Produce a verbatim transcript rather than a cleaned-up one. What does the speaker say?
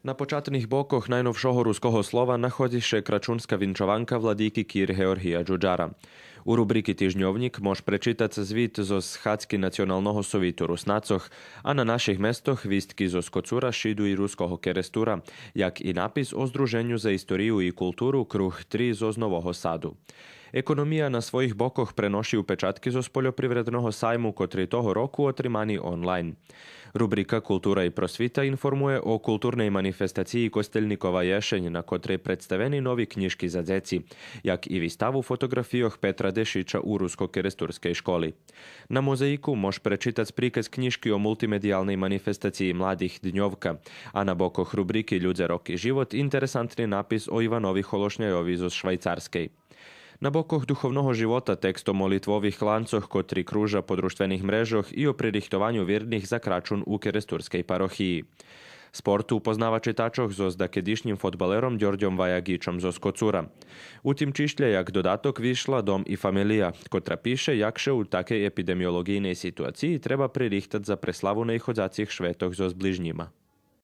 На початних бокох найновшого Руского слова находзи ше крачунска винчованка владики Кир Георгия Джуджара. У рубрики Тижньовнїк мож пречитац звит зоз схадзки Националного совиту Руснацох, а на наших местох вистки зоз Коцура, Шиду и Руского Керестура, як и напис о Здруженю за историю и културу Круг три зоз Нового Саду. Економия на своїх бокох преноши упечатки зоз польопривредного сайму, котри того року отримани онлайн. Рубрика Култура и просвита информує о културней манифестациї Костельникова єшень, на котрей представени нови кнїжки за дзеци, як и виставу фотоґрафийох Петра Дешича у Руско-керестурскей школи. На Мозаїку мож пречитац приказ кнїжки о мултимедиялней манифестациї младих Дньовка, а на бокох рубрики Людзе, роки, живот интересантни напис о Иванови Холошняйови зоз Швайцарскей. На бокох духовного живота текст о молитвових ланцох котри кружа по дружтвених мрежох и о пририхтованю вирних за крачун у керестурскей парохиї. Спорт упознава читачох зоз дакедишнїм фодбалером Дьордьом Ваягичом зоз Коцура. У тим чишлє як додаток вишла Дом и фамелия, котра пише як ше у такей епидемиолоґийней ситуациї треба пририхтац за преславу наиходзацих шветох зоз ближнїма.